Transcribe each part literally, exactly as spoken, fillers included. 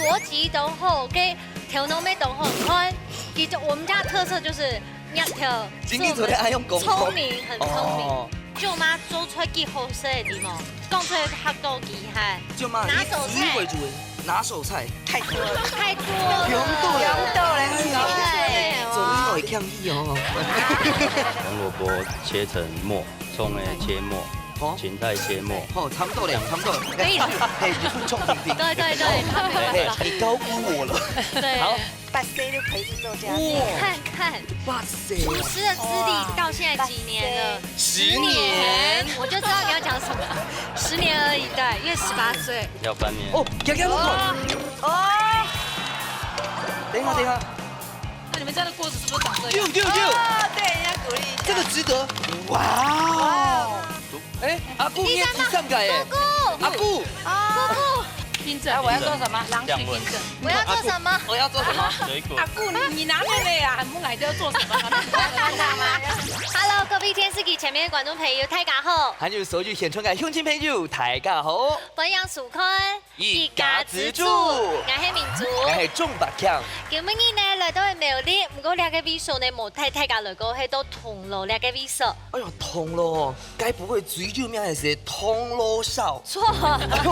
邏輯當好，个頭腦乜當好。你看，其實我們家特色就是舌頭，今天昨天還用功夫。聰明，很聰明。哦。舅媽做出來幾好食个，你無？講出來嚇到厲害。舅媽，拿手菜。你以為主人拿手菜？太多了。太多了。用到了。用到了。哎呀，對。總有一項意哦。紅蘿蔔切成末，蔥呢切末，哦。芹菜切末。哦，差不多了，差不多了。可以了。嘿，你補充聽聽。對，對，對，差不多了。嘿，你高估我了。對。好。八歲就開始做家事。哇。你看看，哇塞。廚師的資歷到現在幾年了？哇塞。十年。我就知道你要講什麼。十年而已，對，因為十八歲。要半年。哦，強強，你看。哦。等一下，等一下。那你們家的鍋子是不是長這樣？丟，丟，丟。哦，對，人家鼓勵一下。這個值得。哇哦。哇哦。哎，阿姑，你也煮三個耶。姑姑。阿姑。哦。姑姑。冰鎮。啊，我要做什麼？降溫。冰鎮。我要做什麼？我要做什麼？水果。阿姑，你，你拿妹妹啊，還不來就要做什麼？Hello，各位電視機前面的觀眾朋友，大家好。還有手機現場个鄉親朋友，大家好。歡迎收看一家之煮，我係明珠。我係鍾百強。今晡日呢，來到苗栗，毋過這個位所呢，無帶大家來過，係到銅鑼這個位所。哎喲，銅鑼，該不會最有名个係銅鑼燒？錯。哎喲，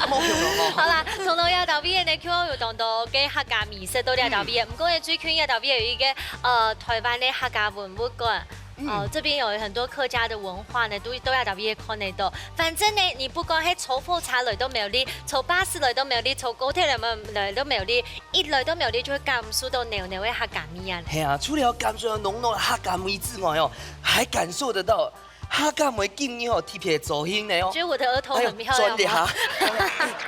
無可能哦。好啦，銅鑼這搭位呢，就有當多个客家美食到這搭位。嗯。毋過呢，最近這搭位有一個，呃，臺灣个客家文物館。 哦，嗯。這邊有很多客家的文化呢，都，都在這位看得到。反正呢，你不管係坐火車來到苗栗，坐巴士來到苗栗，坐高鐵來到苗栗，一來到苗栗就會感受到濃濃个客家味啊。係啊，除了感受到濃濃个客家味之外哦，還感受得到客家妹今日哦特別造型呢哦。覺得我的額頭很漂亮嗎？哎喲，轉一下，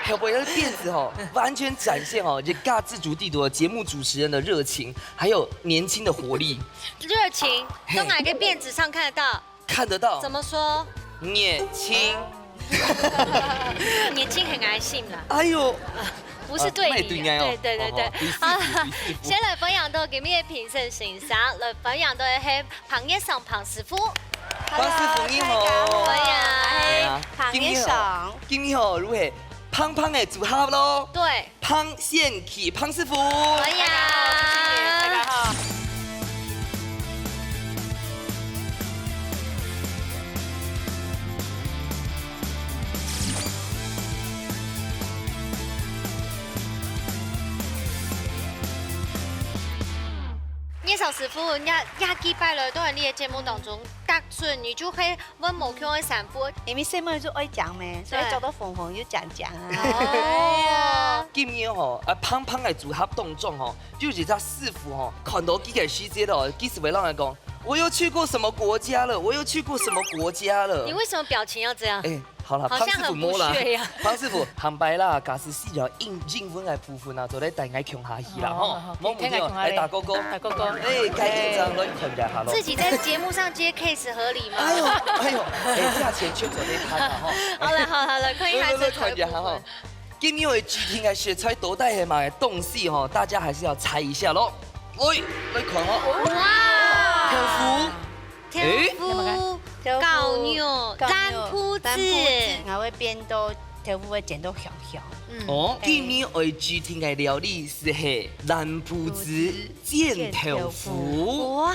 後背个辮子吼，完全展現吼一家之煮地圖的節目主持人的熱情，還有年輕的活力。 熱情，嘿。從哪個辮子上看得到？看得到。怎麼說？年輕。年輕很愛心啦。哎喲。不是對你的。啊，那也對你哦。對，對，對，對。哦，哦，第四題，好，第四題。先來歡迎到今日的評審先生，來歡迎到的係彭業爽彭師傅。Hello，彭師傅你好。大家好。歡迎。哎呀，彭業爽。今日哦，今日哦，如何？胖胖个組合咯。對。 彭賢啟彭師傅。歡迎。大家好。業爽師傅，這，這幾擺來到你个節目當中，逐擺你就會 問無共个師傅。因為細妹就愛講咩，所以對。做到紅紅又講講啊。哦。今日吼，啊，胖胖个組合當中吼，就有一隻師傅吼，看到佢个時節咯，佢就會摎人講：「我又去過什麼國家了，我又去過什麼國家了。」你為什麼表情要這樣？哎，好啦，好像很不屑一樣。彭師傅無啦，彭師傅，坦白啦，假使需要英，英文个部分啊，做得帶𠊎共下去啦，吼。哦，好，好，無問題哦。可以，可以，可以。來，大哥哥。大哥哥。哎，該緊張，來看一下，hello。自己在節目上接 case 合理嗎？哎喲，哎喲，哎，價錢就做得談了吼。好了，好了，好了，可以，還是來，來，來，看一下吼。今日个指定个食材到底係麼个東西吼，大家還是要猜一下咯。喂，來看哦。哇！豆腐。豆腐，哎？豆腐，絞肉，絞肉，爛瓠子。爛瓠子，𠊎會變到豆腐會煎到香香。嗯。哦，哎。今日个指定个料理係係爛瓠子。 煎豆腐。哇！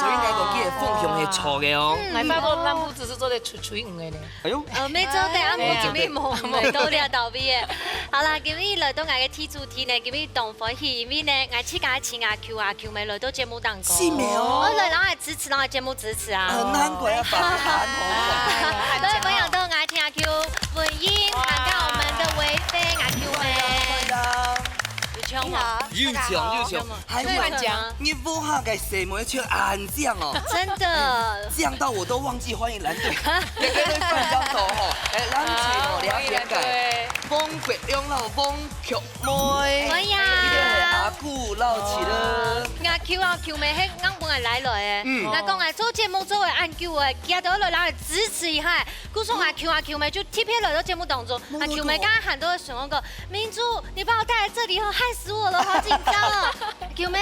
所以𠊎講佢个方向係著个哦。嗯。𠊎發覺爛瓠子係做得脆脆圓个呢。哎喲。呃，無錯个，啊，對啊。無，今日無，無，都了到位个。好啦，今日來到𠊎个第一題呢，今日當歡喜，因為呢，𠊎自家請阿舅阿舅姆來到節目當中。係無？哦，來，然後來支持，然後來節目支持啊。啊，難怪要發汗哦。哎喲，來，歡迎到𠊎請阿舅文英，哇。還有我們的維菲阿舅姆。歡迎，歡迎。有請嗎？你好。有請，有請。大家好。 還有，吹很強。你屋下个細妹就恁靚哦。真的。靚到我都忘記歡迎藍隊。每個人都放張圖吼，哎，藍隊吼，哦，了解个。歡迎藍隊。黃國良咯，黃菊妹。歡迎。一定係阿姑撈起了。哦。𠊎舅阿舅姆，係，𠊎本來來了，哎。嗯。𠊎講，哎，做節目做了恁久，哎，記得來，來支持一下。 故所阿舅阿舅姆就特別來到節目當中，阿舅姆剛剛喊到个時候講：「明珠，你把我帶來這裡後，害死我了，好緊張哦。」阿舅姆，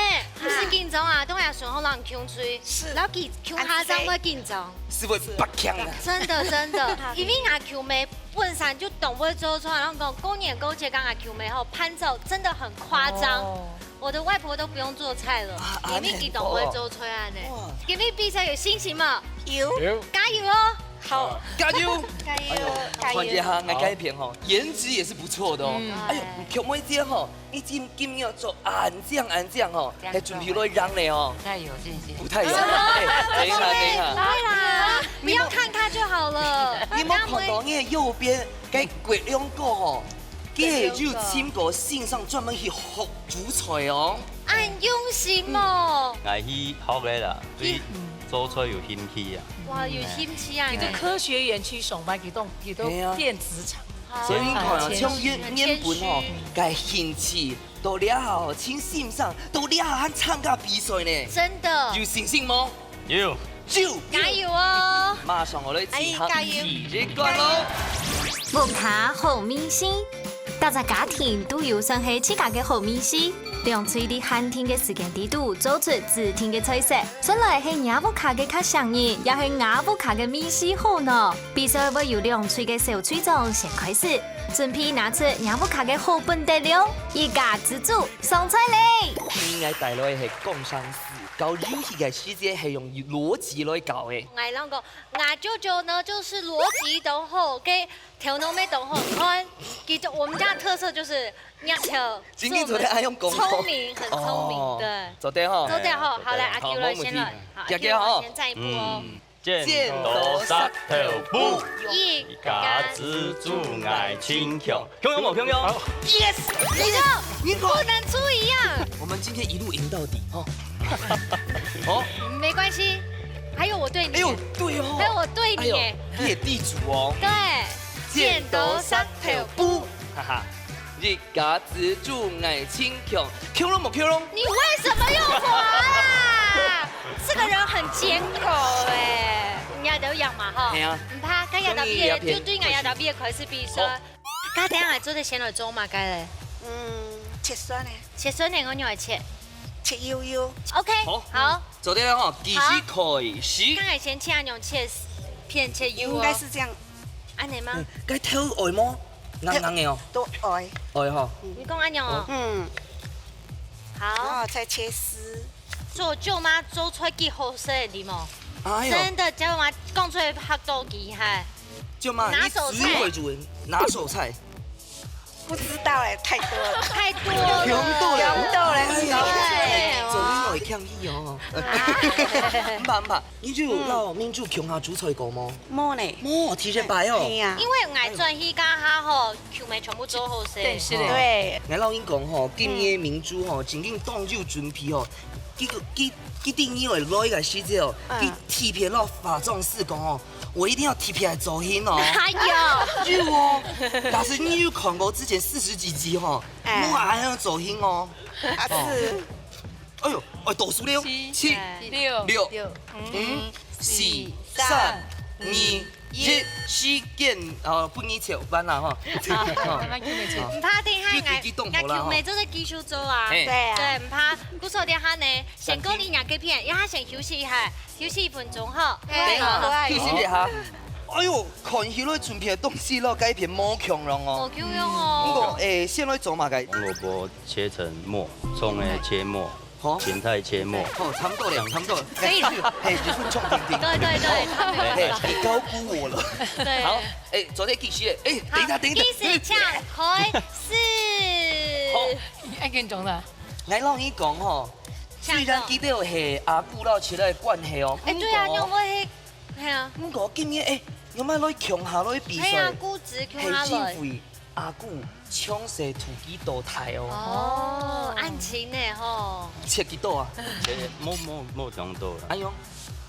毋使緊張啊，等下順風讓你降水，是。然後降，降下正會緊張。是會發強啊。真的，真的，因為阿舅姆本身就當會做菜，然後講過年過節，剛剛舅妹吼，伴手真的很誇張。哦。我的外婆都不用做菜了，啊，因為佢當會做菜啊呢。哇。今天比賽有信心嗎？有。有。加油哦！好。加油！加油！哎呦，加油！團結哈，來改變哈，顏值也是不錯的哦。嗯。哎呦，舅妹姐哈，你今今日做恁靚恁靚哈，還準備來讓你哦。太有信心。不太有。哎，等一下，等一下。不會啦，不要看他就好了。你有沒有看到你的右邊 該國良哥吼，佢係有尋過先生專門去學煮菜哦。恁用心哦。𠊎去學个啦，對做菜有興趣啊。哇，有興趣啊！佢在科學園區上班，佢都佢都電子廠。係啊。所以你看啊，從原原本吼，該興趣到這下吼，請先生到這下還參加比賽呢。真的。有信心無？ 有。就加油哦！馬上我來進行第一關咯。屋下好味緒，大家家庭都有算係自家个好味緒。兩隊在限定个時間裡肚做出指定个菜色，算來係若屋下个較上癮，也係若屋下个味緒好呢？比賽會由兩隊个小隊長先開始，準備拿出若屋下个好本底料，一家之煮上菜咧！你應該帶來係工商 搞遊戲个時節係用邏輯來搞个。𠊎摎你講，𠊎舅舅呢，就是邏輯當好，該頭腦乜當好。你看，佢就，我們家的特色就是，你看，今天昨天還用功課。聰明，很聰明，哦，對。做得吼。做得吼，好，來，阿舅來，先來，好，阿舅先站一步哦。嗯。 剪刀石頭布，一家之煮𠊎盡強。強強無強強？Yes！你看，你看，不能輸一樣。我們今天一路贏到底，哦。哦，沒關係，還有我對你。哎呦，對哦。還有我對你耶。哎呦，你也地主哦。對，剪刀石頭布，哈哈。 一家之煮𠊎盡強，強龍無強龍。你為什麼又滑啊？這個人很尖口欸。你也都一樣嘛，哈。係啊。毋怕，該也打比，就對𠊎也打比開始比賽。好。該等下做得先來做麼个咧？嗯，切蒜呢？切蒜呢，𠊎仰般切？切幼幼。OK，好。好。做得了吼，繼續開始。剛才先切恁樣切片切幼哦。應該是這樣。恁樣嗎？嗯，該頭愛無？ 硬硬个哦。都愛。愛吼。你講恁樣哦。嗯。好。然後再切絲。做舅媽做菜幾好食个，你無？哎呦。真的，舅媽講出來嚇到佢，嗨。舅媽，拿手菜。你最會煮的拿手菜。不知道哎，太多了。太多了。強到了。強到了。哎呀，對。做你會忒意哦。啊。毋怕，毋怕，你就摎明珠共下煮菜過無？ 無呢。無，第一擺哦。係啊。因為𠊎轉去該下吼，舅姆全部做好勢。對，是的。哦。對。𠊎摎你講吼，今日明珠吼，正經當有準備吼。佢个，佢，佢對你來个時節哦，嗯。佢特別摎化妝師講哦，我一定要特別來造型哦。哎喲。有哦，假使你有看過之前四十幾集吼，哎。莫恁樣造型哦。啊，是。哦。 哎喲，哎，倒數了，七、七、六、六、六、五、五、四、四、三、三、二、二、一，一。時間，呃，分你切完啦，吼。好，慢慢給你切。好。毋怕，等一下，就自己動手啦，吼。𠊎，𠊎舅姆做得繼續做啊。嘿。對啊。對，毋怕，故所等一下呢，先過你兩個片，讓他先休息一下，休息一分鐘，吼。哎，等一下，好啊。休息一下。哎喲，看起來準備个東西咯，該片無共樣哦。無共樣哦。毋過，誒，先來做麼个？紅蘿蔔切成末，蔥誒切末。 好。芹菜切末。好，差不多了，差不多了。可以了。嘿，你不錯，婷婷。對，對，對，他沒有。嘿，你高估我了。對。好，哎，昨天繼續，哎，好，等一下，等一下。計時請開始。好。你愛緊張啦。來，摎你講吼，雖然佢兜係阿姑摎姪仔个關係哦，哎，對啊，毋過，仰會，係啊。毋過今日，哎，仰會來共下來比賽，係啊，姑姪共下來。係因為 阿姑從細渡佢到大哦。哦，恁親呢吼。切幾多啊？切，無，無，無當多啦。哎喲。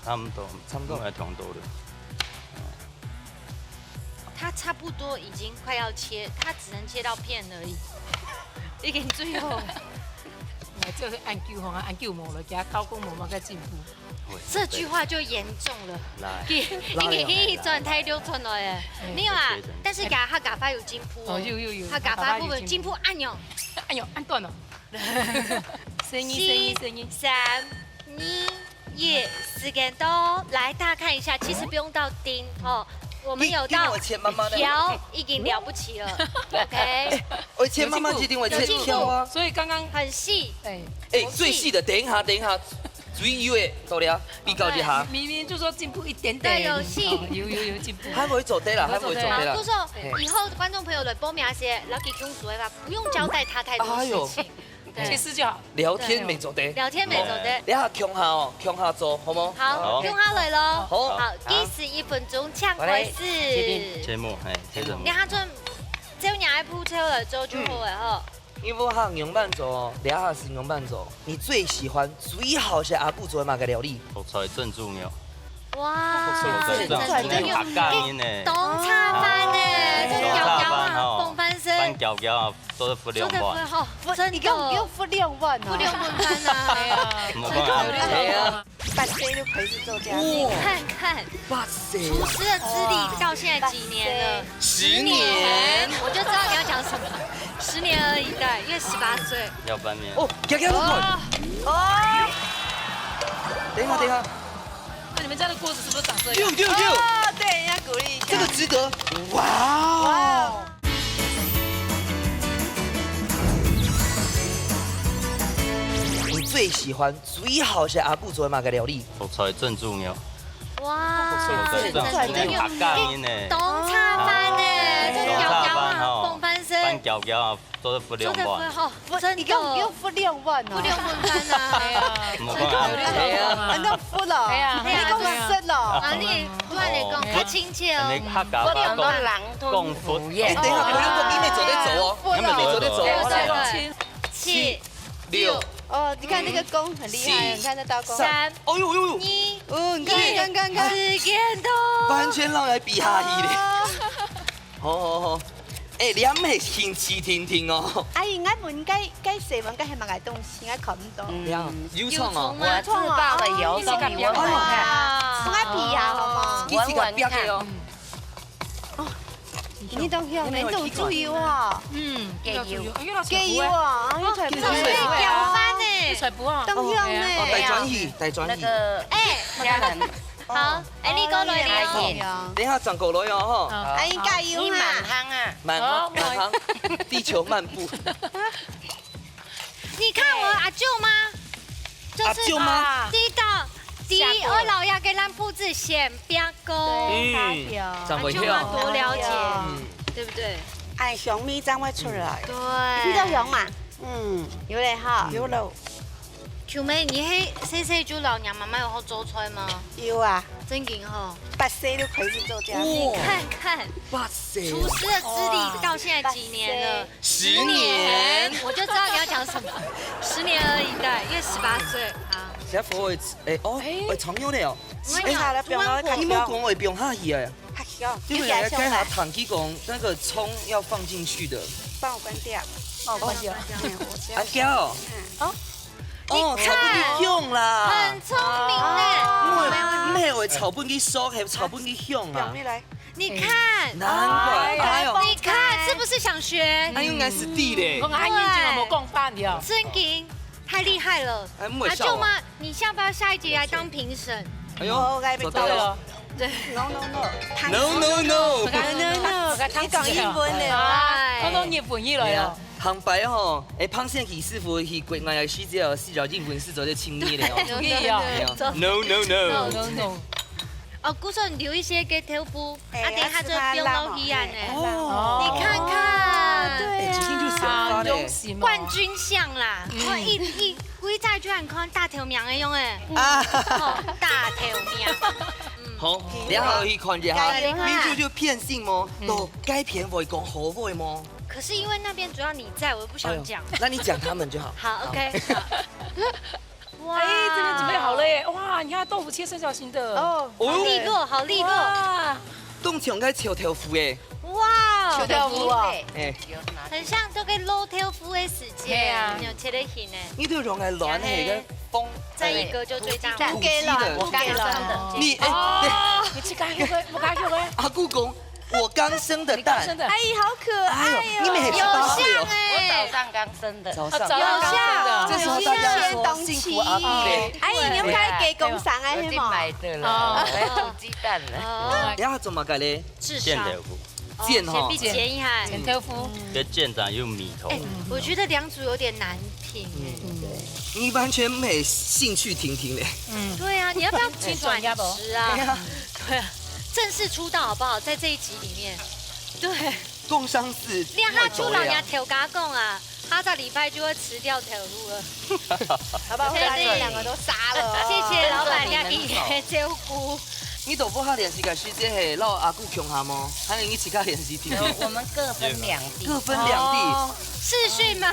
差不多，差不多。無當多了。他差不多已經快要切，他只能切到片而已，已經最後了。哎，這个恁久吼，恁久無了，佢个刀工無麼个進步。 這句話就嚴重了。來。你，你，你轉態度轉來了。哎。沒有啊，但是佢个客家話有進步哦。哦，有，有，有。客家話部分進步恁樣。哎喲，恁短哦。聲音，聲音，聲音。三、二、一，時間到。來，大家看一下，其實不用到丁哦。我们有到，你，你有切慢慢的。条已经了不起了，OK，而且妈妈一定会切挑啊。所以刚刚很细，哎，哎，最细的，等一下，等一下，最幼的，到了，比较一下。明明就说进步一点点，对，有细。哦有有有进步。还会做得啦，还会做得啦我说。以后观众朋友来报名些 Lucky Q 所以吧，不用交代他太多事情。对，其实就好。聊天没做得。聊天没做得。等一下共下哦，共下做，好吗？好，好用好来喽。好好，计时一分钟，请开始。节目，哎，接着。你看这，只要你爱铺车了之后就好了哈。因为哈，牛慢走哦，聊下是牛慢走。你最喜欢、最好食阿母做的哪个料理？覆菜珍珠肉，哇，覆菜珍珠肉，客家人呢，当差饭呢，这个当搞搞啊，差饭吼，放翻身饭。搞搞啊，做得不两碗。做得不好，真的你给我你给我付两万哦。不两碗饭啊。我讲啊，哎呀，八岁就开始做家哇事。看看哇塞！厨师的资历到现在几年了？十年。我就知道你要讲什么，十年而已，对，因为十八岁。要翻面。哦，给给我看。哦，等一下，等一下，那你们家的锅子是不是长这样？六六六，哦，对，要鼓励一下。这个值得。哇哦！你最喜欢、最好食阿母做的哪个料理？覆菜珍珠肉，哇，覆菜珍珠肉，客家人呢，当差饭呢，这个搞搞啊，当差饭吼放翻身饭。搞搞啊，做得不两碗。做得不好，真的你给我你给我付两万哦。不两碗饭啊。我讲啊，哎呀，啊，那付了。哎呀你跟我说了。啊，你突然来讲，太亲切哦。你客家话讲讲福。哎，等一下，不用讲，你没做得走哦，付你没做得走对哦。对对，七六，哦，你看那个弓很厉害，七你看那刀弓。三哦呦呦呦，一，哦，你看你看看看。时间到。完全让我来比下去咧。哦好好好，哎，你还没兴趣听听哦。哎，应该问该该谁问该还蛮个东西，应该考不懂。呀，有创哦。有创我自爆的油终于温温看，哇我来比呀，好吗？你自己表给哦。你都有，你都注意哇。嗯，给油。哎，又老师给油啊，又才不这个搞饭呢？才不啊。当香呢。哦，带转移，带转移。那个哎，家人好，哎，你过来了。哎呀。等一下转过来哦，吼。哎，加油你满哈！汤啊，满好满行，地球漫步。你看我阿舅妈，就是阿舅妈，第一道，第一，我老爷给咱布置显表哥。对，嗯他有。长辈阿舅妈票。多了解，嗯对不对？哎，小咪张会出来。对，你都有嘛？嗯，有嘞哈。有了。秋妹，你嘿，细细就老娘妈妈有好做菜吗？有啊，正经吼，八岁就开始做家事。你看看，哇塞，厨师的资历到现在几年了？十年。我就知道你要讲什么，十年而已，对，因为十八岁啊。小伙子，哎哦，哎，长有了哦。我跟你讲，好了，不用了，你莫讲我也不用下去哎。好笑，因为你给他凶了刚才，谈起讲那个葱要放进去的。帮我关掉。帮我关掉。嗯，我这样。阿娇。哦哦，炒不起香啦。很聪明呢。我没有炒不起熟，还炒不起香啊表妹。来，你看，难怪，哎呦，你看是不是想学？那应该是地嘞我。还眼睛有没有讲饭的？正经，太厉害了。哎，莫笑我。阿舅妈，你下不要下一集来当评审？哎呦，哦，该被做到了。对了，对， No no no。 No no no。 No no no，你讲英文的哦。哎他都日本语了哎呀呀。，旁白吼，哎，胖线体师傅去国外个时节哦，是叫英文是做得亲热的哦。可以啊。哎呀，No no no。 No no。哦，姑说你留一些给豆腐，哎啊，等一下就不用捞皮啊呢。哦，你看看，对哎，一定就是啊，发嘞东。西嘛。冠军相啦，哦，一一归在居然看大头娘的用哎，啊，哦，大头娘。好，然后去看一下，加油哈民主就偏心么？都该片会讲好话么？可是因为那边主要你在，我又不想讲。那你讲他们就好。好，OK。哇，哎，这边准备好了耶！哇，你看豆腐切三角形的。哦，好利落，好利落。哇，动起来该炒豆腐哎，哇，豆腐啊，哎，很像都给捞豆腐的时间，对啊有切得行哎。你都用来乱那个风，再一个就最大。不给了，我不给了。你哎，哦，你去看那个，我看那个，阿姑公，我刚生的蛋你刚生，的，哎，好可哎呦，爱你们也哦。是八岁哦。我早上刚生的，早上他早上刚生的，这时候大家说辛苦阿姑咧。哎，你有看雞公生啊，係無？我已經買的了，哦。我要煮雞蛋了。哦。你要做麼个咧？智商。煎豆腐。哦，煎吼。先去煎一下。煎豆腐。這煎上有味道。哎，我覺得兩組有點難評哎。嗯，對。你完全沒興趣聽聽咧。嗯。對啊，你要不要去轉職啊？對啊。對啊，正式出道好不好？在這一集裡面。對。 工商時，你看他出老娘頭家講啊，下隻禮拜就會辭掉頭路了。好吧，我把你們兩個都殺了哦。謝謝老闆娘今天的照顧。你都無下練習个時間係摎阿姑共下無？還有你自家練習定定？我們各分兩地。各分兩地。哦，視訊嗎？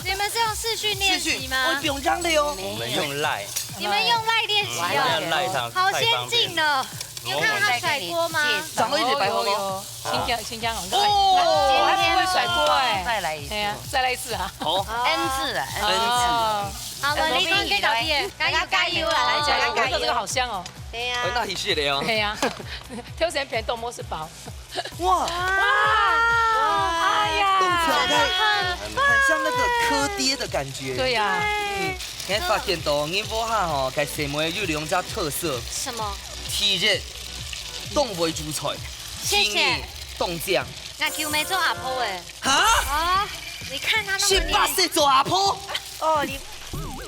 你們是用視訊練習嗎？視訊，哦，不用這樣的哦。我們用 Line。你們用 Line 練習哦？我們用 Line 上，好先進哦。太方便。你有看他甩鍋嗎？掌握一點白話嗎？哦，有，有。新疆，新疆好像。哦。今天還不會甩鍋哎。再來一次。哎呀，再來一次啊。好。N字啊，N字。哦。好，我們一定可以搞定，加油，加油啦，來，加油。哦，這個好香哦。對呀。哎，那你是的哦。對呀，挑選片都摸是寶。哇。哇，哎呀，動起來，很，很像那個柯爹的感覺。對呀。嗯，你還發現到，你屋下吼，該細妹有兩隻特色。什麼？第一，當會煮菜。謝謝。第二，當靚。那舅妹做阿婆哎。哈？啊，你看她那麼年，十八歲做阿婆？哦，你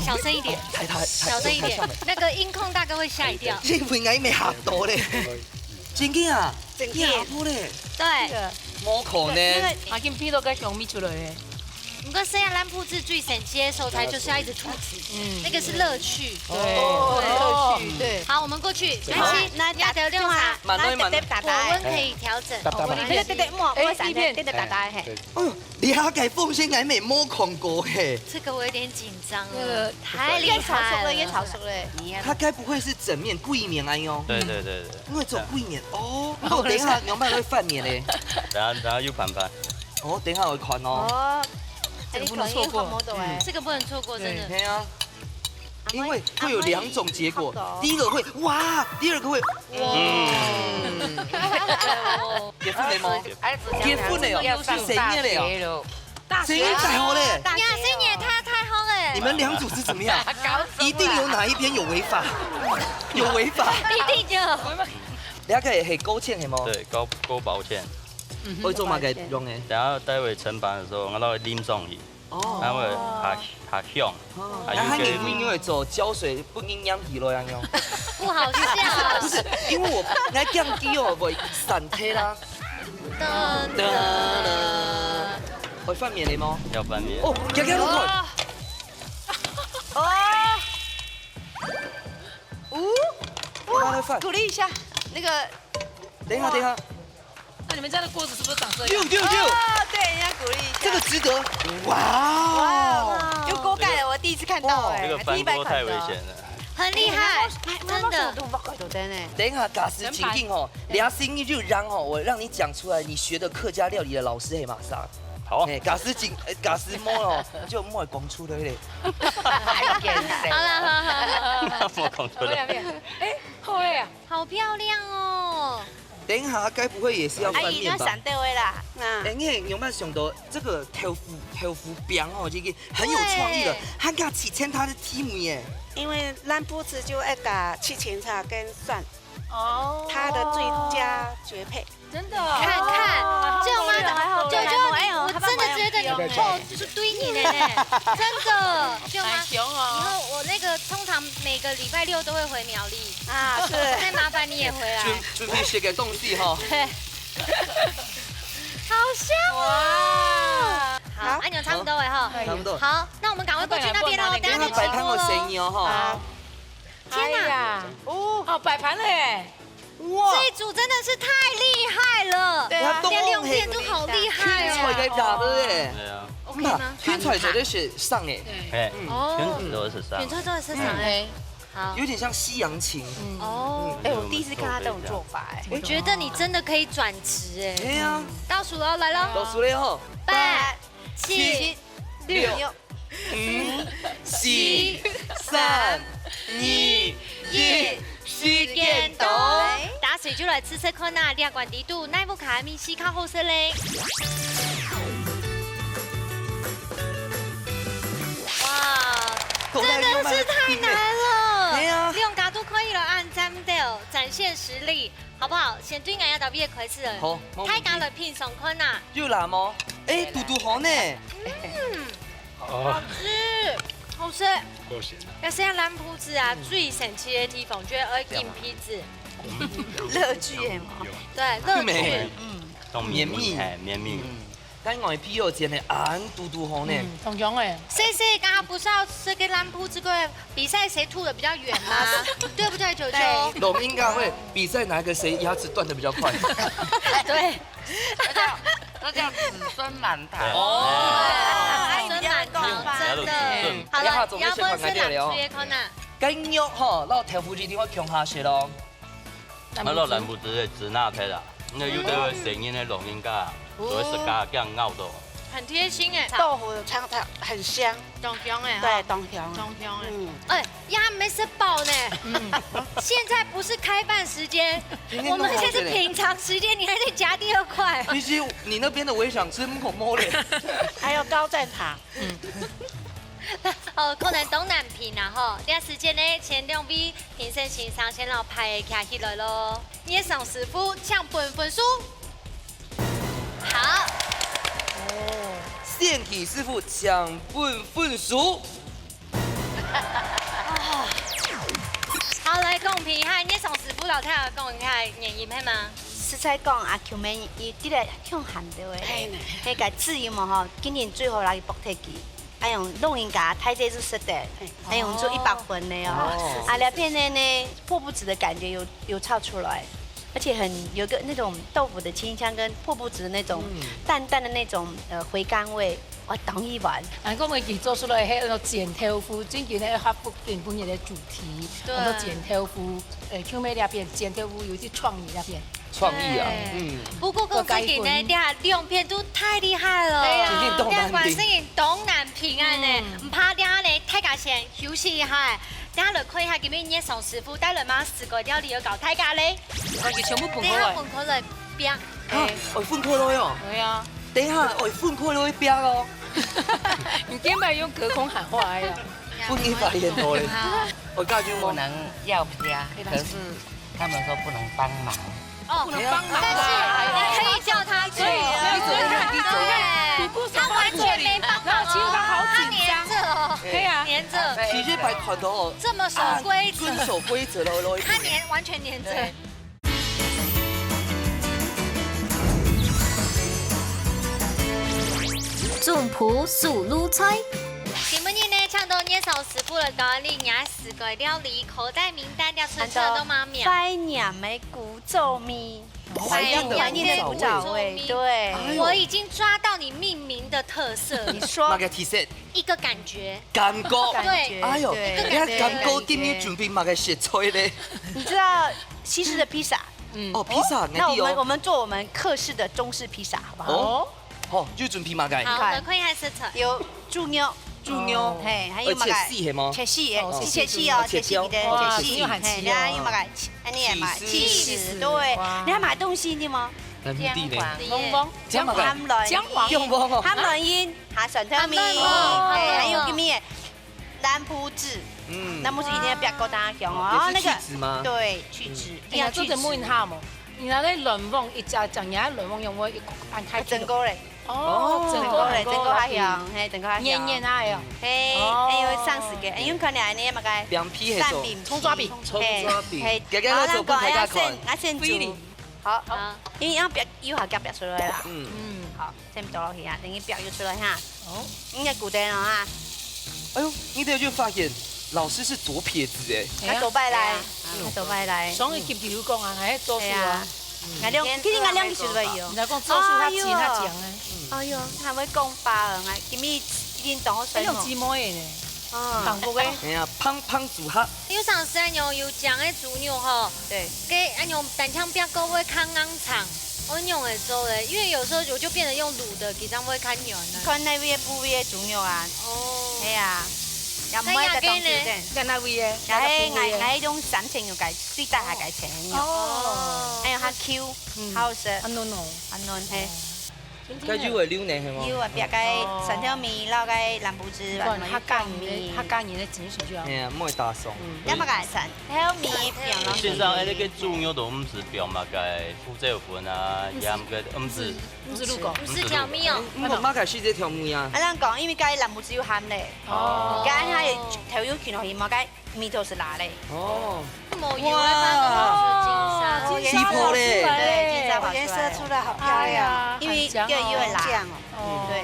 小聲一點，太，太，太，小聲一點，太像了。那個音控大哥會嚇一跳。這回我也沒嚇到嘞。真的啊？真的。你阿婆嘞？對。那個，無可能。那個，阿金鼻都該香味出來嘞。毋過細漢咱布置最神奇个所在，就是要一直吐氣，嗯。那個是樂趣。對，哦。樂趣，對。好，我們過去，來，來，來，來，慢慢，慢慢。火溫可以調整。哦，對，對，對，莫，哎，莫閃，一片。對，對，打打，嘿。哎呦，你還敢奉獻，還沒摸孔過嘿。這個我有點緊張了，呃，太厲害了。越炒熟了，越炒熟了。他該不會是整面歸面哎喲？對，對，對，對。因為只有歸面哦，那我等一下牛肉會翻面嘞。等下，等下又翻翻。 哦，等一下我看哦。哦，哎，你可能又看不懂哎。嗯。這個不能錯過，真的。對，嘿啊。因為會有兩種結果，第一個會，哇，第二個會，哇。嗯。結婚了嗎？結婚了哦，是生日了哦。大學。生日太好了。大學。呀，生日也太，太好了。你們兩組是怎麼樣？搞什麼啊？一定有哪一邊有違法，有違法。一定有。了解，係勾芡係無？對，勾，勾寶芡。 會做麼个用个？等下待會盛盤个時候，𠊎摎佢淋上去，哦。然後會較，較香，哦。還有一個，那它裡面有做膠水，分佢黏起來恁樣。不好笑啊。不是，因為𠊎，𠊎驚佢哦，會散忒啦。噔噔。會翻面个嗎？要翻面。哦，行行，你看。哦。哦。它在翻。鼓勵一下，那個。等一下，等一下。 那你們家的鍋子是不是長這樣？六六六。哦，對，人家鼓勵一下。這個值得。哇哦。哇哦，有鍋蓋了，我第一次看到哎，哇。這個翻鍋太危險了。還第一擺看到。很厲害，哎，真的。哎，哎，哎，哎，哎。等一下，假使情境哦，你要聲音就讓哦，我讓你講出來，你學的客家料理的老師係麼儕。好。哎，假使情，哎，假使無哦，就莫講出來咧。好啦，好，好，好，好。莫講出來。好啦，好啦。哎，好了呀。好漂亮哦。 等一下，該不會也是要翻面吧？阿姨，那閃掉的啦。啊。哎，你有沒有想到這個豆腐，豆腐餅哦，這個很有創意的，對。還加七層塔的題目耶。因為咱不吃就愛加七層塔跟蒜，哦。它的最佳絕配。真的哦。看看，哦，舅媽的，好可愛哦，舅舅，哎呦，我真的覺得你，哦，就是對你的呢，真的，舅媽。很凶哦。以後我那個通常每個禮拜六都會回苗栗。 啊，是。再麻煩你也回來。準，準備寫個東西哈。對。好香哦。哇。好，好。按鈕差不多了哈。差不多。好，那我們趕快過去那邊嘍，等下就起鍋嘍。等一下擺盤有聲音哦哈。好。天哪。哎呀，哦。哦，擺盤了耶。哇。這一組真的是太厲害了。對啊。連兩邊都好厲害哦。天才个打的耶。對啊。OK嗎？天才做得係上哎。對。哎，哦。天才都是上。天才做得係上哎。嗯。 好。有點像西洋琴。嗯。哦。哎，我第一次看他這種做法，哎。我覺得你真的可以轉職，哎。對啊。倒數哦，來嘍。倒數了吼。八、七、六、五、四、三、二、一，時間到。大家隨就來試試看啊，這關裡肚哪一款个味緒較好食咧？哇， 真的是展現實力，好不好？先對𠊎兜位開始了，好，無問題。大家來品嚐看啊。有啦無？哎，堵堵好呢。嗯，好吃，好吃。多謝。要是要藍鋪子啊，最神奇的地方，就係愛金皮子。樂趣的嘛。對，樂趣。美。嗯。當綿密，綿密。嗯。 但外皮有煎的，恁堵堵好呢。嗯，當香欸。試試，剛剛不是要吃个藍鋪子个比賽誰吐得比較遠嗎？對不對，球球？對。龍應該會比賽哪個誰牙齒斷得比較快。對。那叫，那叫子孫滿堂。哦。哎，子孫滿堂，真的。好了，然後總是先放開掉了哦。你要不要吃兩隻看啊？該肉吼，摎豆腐一定要共下食咯。 啊，摎藍布子个汁拿忒啦，該有兜个細人个老人家，所以自家驚咬到。很貼心欸。豆腐有嚐到，很香。當香欸，哈。對，當香。當香欸。嗯。哎，也沒吃飽呢。嗯。現在不是開飯時間，今天弄好了。我們現在是品嚐時間，你還在夾第二塊。其實你那邊的我也想吃，嗯，好摸嘞。還有高讚塔。嗯。哦，可能當難品啊吼。這時間呢，請兩位評審先生先摎牌仔擎起來咯。月松師傅，請分分數。好。哦。仙氣師傅，請分分數。好，來公平一下，月松師傅摎大家講一下原因，係嗎？實在講，阿Q妹，佢這個向寒的欸，嘿呢。那個自由嘛吼，今年最後來博特技。 哎喲，老人家太太就食得，哎喲，做一百分的哦。哦。啊，這片的呢，破布子的感覺有，有炒出來，而且很有個那種豆腐的清香跟破布子的那種嗯。淡淡的那種，呃，回甘味，哇，當一碗。啊，講个佢做出來，還有煎豆腐，最近呢，客服今晡日的主題，對。很多煎豆腐，呃，Q妹那邊煎豆腐有一些創意那邊。 創意啊，對。嗯。不過講真个呢，這下兩片都太厲害了。對啊。真个當難評。這下觀眾當難評啊呢，嗯。毋怕這下呢，大家先休息一下，等下來看一下今晡日月松師傅帶來麼个四個料理要教大家咧。哦，佢全部分開來。等下分開來，變。啊，欸。哦，分開來哦。對啊。等一下，哦，分開來變哦。你今擺用隔空喊話呀？不能發言多了。好。我感覺我不能要不要，可是 他們說不能幫忙。哦，不能幫忙啊。但是你可以叫他去。對，你走開，你走開。對，他完全沒幫忙哦。然後青島好緊張。他黏著哦。對啊。黏著。其實擺團體哦，這麼守規則。啊，遵守規則咯，咯。他黏，完全黏著。對。總鋪手路菜。今晡日呢，請到月松師傅來教𠊎俚四個料理，口袋名單，這賰賰都蠻妙。懷念的古早味。懷念的古早味，對。哎喲。我已經抓到你命名的特色了。你說。麼个特色？一個感覺。感覺。對。哎喲，對。一個感覺。你看感覺今日準備麼个食材咧？你知道西式的披薩？嗯。哦，披薩，哦，那我們，𠊎知哦。我們做我們客式的中式披薩，好不好？哦。 好，就準備麼个？好，我們看一下食材。有豬肉。豬肉。哦。嘿，還有麼个？呃，切絲係無？切絲个，哦，切絲哦，切絲个，哦，切絲，切絲，哦，嘿，切絲。然後還有麼个？恁呢嘛，起司。起司，對。哇。你還買東西呢嗎？還有麼个？薑黃。薑黃。薑麼个？薑黃。薑黃哦。薑黃哦。薑黃哦。薑黃。嘿，還有个咩？ 藍布子，嗯。藍布子一定要煏過當香哦。哦，也是去籽嗎？然後那個，對，去籽，嗯。一定要去籽。哎呀，做得問一下無？你拿那卵黃一隻，講你那卵黃有無一按太緊？啊，整個嘞。哦，哦。整個，整個較香，嘿，整個較香。黏黏啊，哎喲。嘿，哦。哎喲，上市个，哎，有可能恁呢，麼个？涼皮那種。三餅皮。蔥抓餅。蔥抓餅。嘿，嘿。姐姐來做分大家看。好，𠊎先，𠊎先煮。好。好。因為愛煏，油下加煏出來啦。嗯。嗯。好。 先倒落去啊，等佢煏就出來哈。哦。你个骨頭哦哈。哎喲，你這就發現老師是左撇子哎。哎呀。佢左擺來，哎呀。佢左擺來。上一集就有講啊，還做事啊。對啊。嗯。𠊎兩，其實𠊎兩個手都有。你來講做事，他緊，他緊哎。哎喲，還會講話哦，𠊎今日已經當好睡目。哎喲，姊妹呢？哦。幸福哎。哎呀，胖胖組合。有當時啊，有，有講个豬肉吼，對。 該恁樣單淨煏過會較硬淨，愛仰仔做咧？因為有時候我就變成用滷的，其實會較軟啊。看哪位个部位个豬肉啊。哦。係啊，也毋會再當久等。該哪位个？也係𠊎，𠊎用三層肉个，最大下个層肉。哦。還有較Q，嗯。好食。較嫩哦。較嫩，嘿。哦。該有个溜呢，係無？有啊，別个蒜頭米，撈个南部子，不然客家人个，客家人个精神就要。係啊，莫打爽。嗯。要麼个蒜頭米，放落去。先生，哎，該个豬肉都毋使放麼个胡椒粉啊、鹽个，毋使。毋使滷過。毋使調味哦。毋過麼个係這調味啊？啊，恁講，因為該南部子有鹹咧。哦。該它个豆油放落去，麼个 味道係辣个。哦。無油个話，哇，都是金沙。哦，金沙跑出來了，對，金沙跑出來了。顏色出來好漂亮。哎呀，因為很香哦。對，因為辣。哦。對。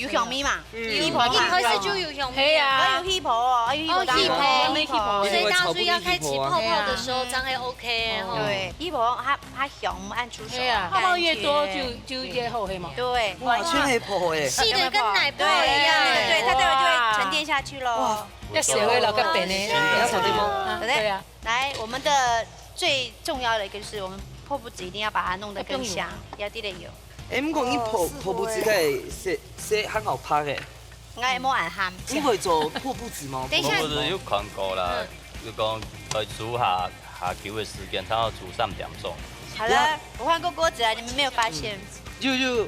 有香味嘛？嗯。有，一開始就有香味啊。係啊。啊，有氣泡哦，啊，有氣泡。哦，氣泡。有氣泡。所以大家注意要開起泡泡的時候，正會OK吼。對，氣泡它，它香，按出手。係啊，泡泡越多就，就越好，係嗎？對。哇，真係泡泡欸。細的跟奶泡一樣。對，對，對，它待會就會沉澱下去囉。哇。 要洗回來較便宜。要洗回來嗎？啊，對啊。來，我們的最重要的一個就是我們破布子一定要把它弄得更香，要滴點油。哎，毋過你破，哦，師傅欸。破布子該洗，洗還好拍个。應該無恁鹹。你會做破布子嗎？等一下。我有看過啦，嗯。有講愛煮下，下久个時間，差不多煮三點鐘。好了，我換過鍋子了，你們沒有發現。有，有。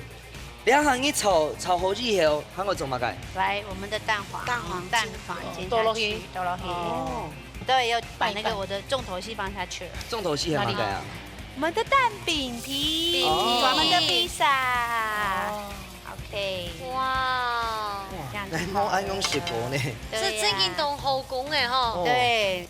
這下你炒，炒好以後，還愛做麼个？來，我們的蛋黃，蛋黃蛋黃煎下去，倒落去。倒落去。哦。對，要把那個我的重頭戲放下去了。重頭戲係麼个啊？我們的蛋餅皮，餅皮。哦。我們的披薩。哦。OK。哇。這樣子。來，莫恁樣食過呢。對呀。這正經當好講个吼。哦。對。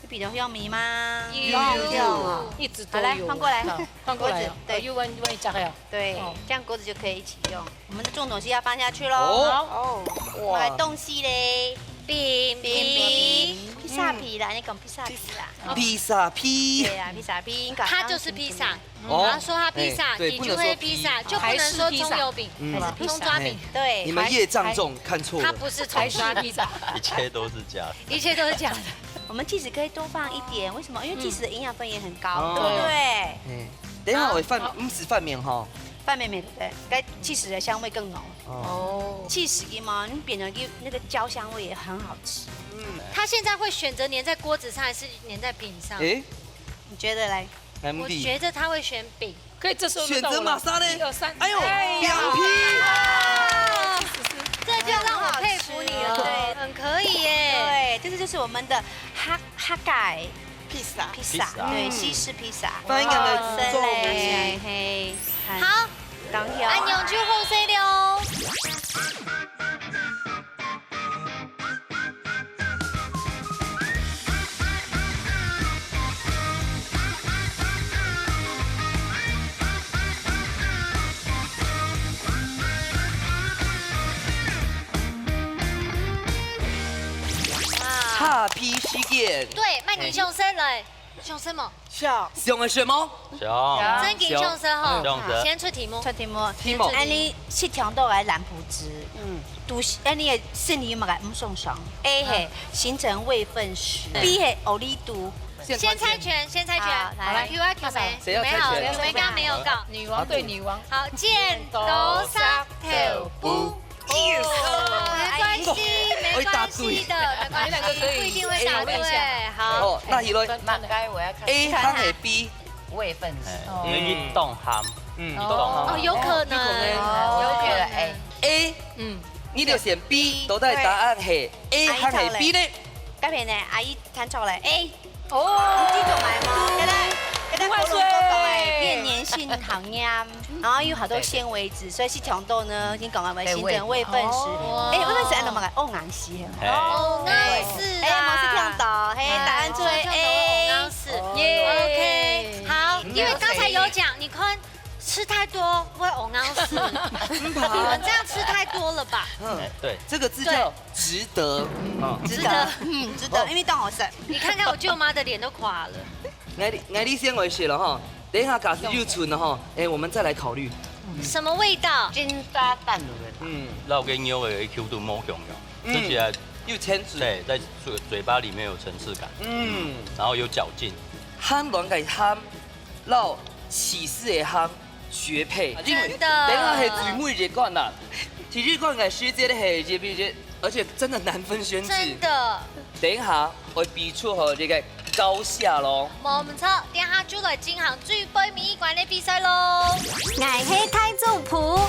你比較香味嗎？有，有，有。一直都有。好，來，換過來。好，換過來哦。鍋子，對。哦，又換，換一隻了。對，哦。這樣鍋子就可以一起用。我們的重頭戲要放下去囉。哦。好。哦，哇。來，東西嘞。餅皮。餅皮。披薩皮啦，嗯。你講披薩皮啦。披薩皮。對啊，披薩皮，你講它就是披薩。 哦。然後說它披薩，哎，對，你就會披薩，不能說皮。就不能說蔥油餅，嗯。還是披薩。蔥抓餅。哎，對。你們業障重，看錯了。它不是蔥抓餅。還是披薩。一切都是假的。一切都是假的。我們起司可以多放一點，為什麼？因為起司的營養分也很高，嗯。對不對？哦。哎，等一下，我拌，啊。毋使拌麵吼。拌麵，對不對？該起司的香味更濃。哦。哦。起司嘛，你變成一個，那個焦香味也很好吃。嗯。它現在會選擇黏在鍋子上，還是黏在餅上？哎。你覺得嘞？ M B。我覺得他會選餅。可以，這時候就到我了。選擇麼儕呢？一二三。哎喲，哎呀。兩題。哇！這就讓我佩服你了，哇。很可以耶。對，這就是我們的哈，哈蓋披薩。披薩，披薩。對，西式披薩。歡迎來做我們的。哇，真的，嘿，好，當香。恁樣就好勢了哦。 哇。哈皮時間。對，慢點上身來。 想什麼？想。想个什麼？想。正經想事吼。想事。先出題目。出題目。題目。恁呢，食忒多个爛布子，嗯。都係，恁呢个身體有麼个毋爽爽？A係，嗯。形成未分食。嗯。B係，哦，你肚。先猜拳，先猜拳。好，來。好，來，Q啊，Q梅。誰要猜拳？沒有，Q梅剛剛沒有告。女王對女王。好，剪刀石頭布。 Yes！哦，沒關係，沒關係的，沒關係，你兩個可以不一定會答對。討論一下。好。哦，那一輪。那該我要看。A還係B？我也笨死。哎，因為你當鹹，嗯。你當鹹。哦，有可能，有可能。有可能。A，嗯。你就選B，到底答案係A還係B呢？該片呢，阿姨彈錯了，A。 哦。你知做麼个無？該个，該个火龍果講个，萬歲！佢个黏性好黏，然後有好多纖維質，所以食忒多呢，已經講个會形成未分食。哦。哎，未分食恁樣嘛，哦，硬死啊。嘿。哦，硬死啊。哎，無食忒多，嘿，答案就係A。哦，硬死。耶。OK，好，因為剛才有講，你看，吃太多會哦，硬死。你們這樣吃太多了吧？嗯，哎，對。這個字叫值得。嗯。值得，嗯，值得，哦。因為當好食。你看看我舅媽的臉都垮了。 𠊎，𠊎你先回去了哈，等一下假使又存了哈，哎，我們再來考慮。什麼味道？煎炸彈的味道。嗯。摎个肉个Q度無共樣，嗯。吃起來又Q，對，在嘴，嘴巴裡面有層次感，嗯。然後有嚼勁。鹹卵个鹹，摎起司个鹹，絕配。真的。等下係最尾一關啦，第一關个時間係一比一，而且真的難分選擇。真的。等一下，𠊎比出吼這個高下咯。無毋著，等下就來進行最背尾一關个比賽咯。𠊎係大總舖。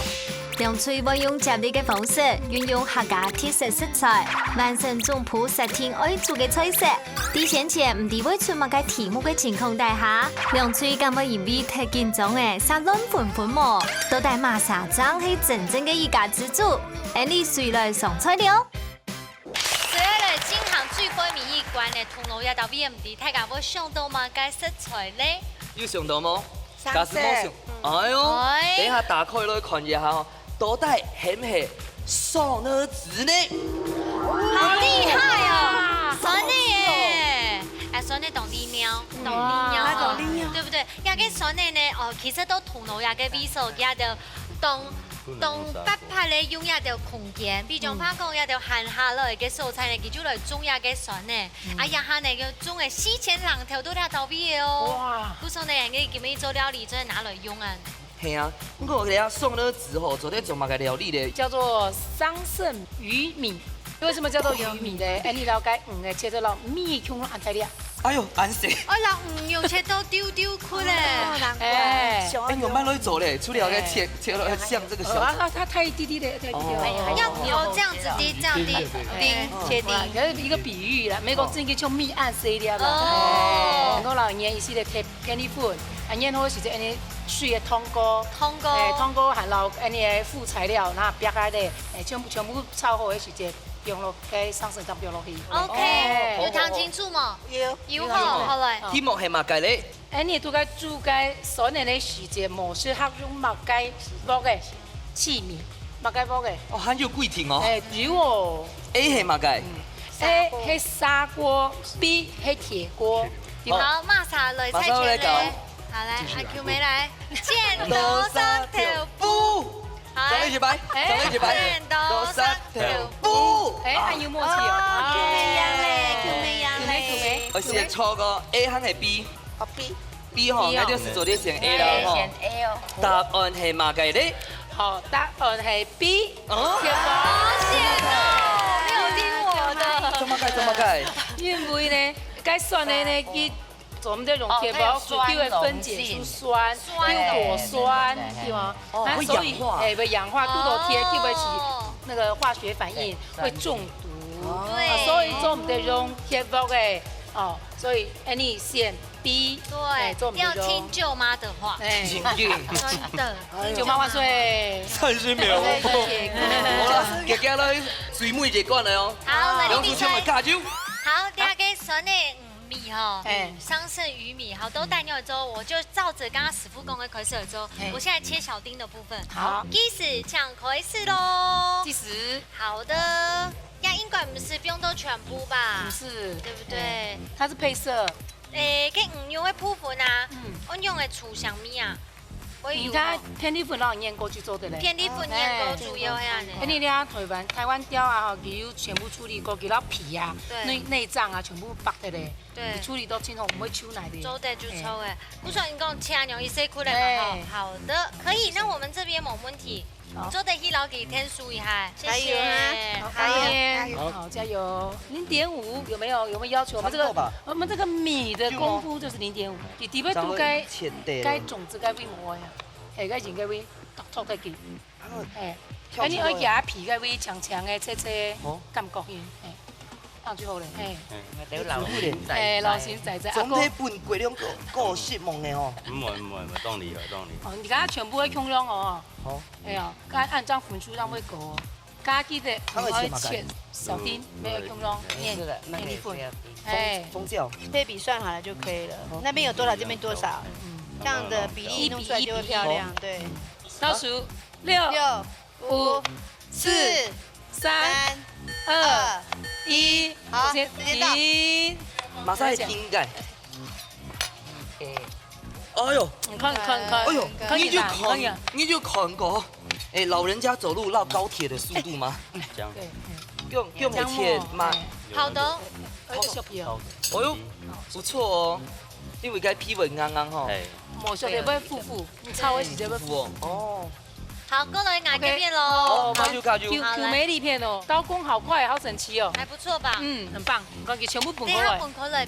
兩隊會用接力个方式，運用客家特色食材，完成總舖設定愛煮个菜色。在先前毋知會出麼个題目个情況底下，兩隊敢會因為忒緊張仔，煞亂紛紛無？到底麼儕正係真正个一家之煮？𫣆俚隨來上菜了。 所以來進行最背尾一關个，銅鑼這搭位毋知大家會想到麼个食材咧？有想到無？生食。假使無想，哎喲，哎。等一下打開來看一下哦，到底係毋係酸菜子呢？好厲害哦！酸菜耶！哎，酸菜當利尿，當利尿哦，哇，當利尿。對不對？這个酸菜呢，哦，其實到銅鑼這个位所，佢就當 當白白个用這兜空間，比將怕講這兜閒下來个所在呢，佢就來種這个酸呢。啊，這下呢，就種个四千零頭都在到位个哦。哇！故所呢，你今日做料理，做得拿來用啊。係啊，毋過這酸菜子吼，做得做麼个料理咧？叫做桑葚魚米。為什麼叫做魚米呢？哎，你了解，嗯，切做米，共下恁大粒。哎喲，恁細。哦，老魚肉切到丟丟塊咧。哦，難怪。哎。哎，你慢慢來做咧，除了該切 切了像這個小哦，啊，它太低低的，太低了。哦。要，要這樣子滴，這樣滴，對，對，對，對。叮，切叮。哇，可是一個比喻啦，美國正經就米按水了嘛。哦。很多老人家一些的天，天地粉，啊，然後是這樣水的通過，通過。哎，通過還有恁呢副材料，那煸開的，哎，全部，全部炒好的時間，放落該上身上放落去。OK，哎。有聽清楚無？有。有吼，好來。題目係麼个咧？ 恁呢都該煮該酸菜个時節，無適合用麼个鑊个器皿，麼个鑊个？哦，還有規定哦。哎，有哦。A係麼个？嗯，A係砂鍋，B係鐵鍋，對嗎？好，麼儕來猜拳咧？麼儕來搞？好，來，阿Q妹來。剪刀石頭布。好，再來一擺，哎，再來一擺。剪刀石頭布。哎，很有默契哦。哦，Q妹贏咧，Q妹贏咧。Q妹，Q妹。而且錯个，A還係B？ 哦，B。B吼，B哦。那就是昨天選A了吼。對，選A哦。答案係麼个咧？好，答案係B。哦。選吧。好險哦，沒有聽我的。怎麼改？怎麼改？因為呢，該酸菜呢，佢做毋得用鐵鑊煮，哦，它有酸溶性。就會分解出酸，酸的。有果酸，對嗎？哦，那所以，會氧化。哎，會氧化，堵到鐵就會起那個化學反應，哦。會中毒。對。啊，所以做毋得用鐵鑊个，哦，所以恁呢選 B，對，哎，做毋得哦。要聽舅媽的話。哎。真的。真的。舅媽萬歲。三十秒。對，謝謝。好啦，接下來最尾一關了哦。好，來，兩組請你加油。好，第一个酸菜，嗯，米吼，哎。桑葚魚米，好，都帶入來之後，我就照著剛剛師傅講的開始了之後，哎。我現在切小丁的部分。好。計時，請開始咯。計時。好的，呀，應該毋係放到全部吧？不是。對不對？哎，它是配色。 誒，該魚肉个部分啊，嗯。仰般个處理法啊？你看，片栗粉摎你醃過就做得了。片栗粉醃過就有恁樣呢。哎，你看台灣，台灣鳥啊，吼，佢有全部處理過，佢摎皮啊，對。內，內臟啊，全部剝忒咧。對。佢處理到盡好，毋會臭泥个。做得就臭誒。哎。不錯，你講切恁樣一細塊个嘛，吼。哎。好的，可以，那我們這邊無問題。 好。做得去摎佢添手一下，謝謝。加油啊！好，加油，加油。好，加油。零點五，有沒有？有沒有要求？我們這個，差不多吧。我們這個米的功夫就是零點五，你底背都該，差不多一千多了。該種子該會無呀？哎，該應該會剁剁得去。啊，哎，跳起來。哎，你愛給它皮該會強強的，脆脆，哦。感覺去，哎。 放就好了。哎。嗯，都老神在在。哎，老神在在，總體分過量个，个失望的吼。毋會，毋會，毋會，當厲害，當厲害。哦，你看它全部會共樣哦。好。哎呀，該恁樣分數正會高哦。大家記得，你愛切小丁，嗯，愛共樣，嗯，哎，這個，那個也是要比。哎。紅，紅椒。配比算好了就可以了，那邊有多少，這邊多少，嗯。這樣的比例弄出來就會漂亮，對。倒數六、六、五、五、四、四、三、三、二、二、一，好，先時間到。停。馬上要停个。哎喲，你看，你看，你看，哎喲，看你啦，你就看，看你啦。你就看過，哎，老人家走路到高鐵的速度嗎？這樣。對，嗯。用，用以前嘛。這樣哦，哎。好的。哎，這小朋友。哎喲，不錯哦，因為該皮會硬硬吼。哎。無曉得會浮浮。 你炒个時節會浮。哦。好，過來𠊎這片咯。OK。哦，加油，加油。Q，好，來。Q妹這片哦，刀工好快，好整齊哦。還不錯吧？嗯，很棒。你看，佢全部分開來。等一下分開來。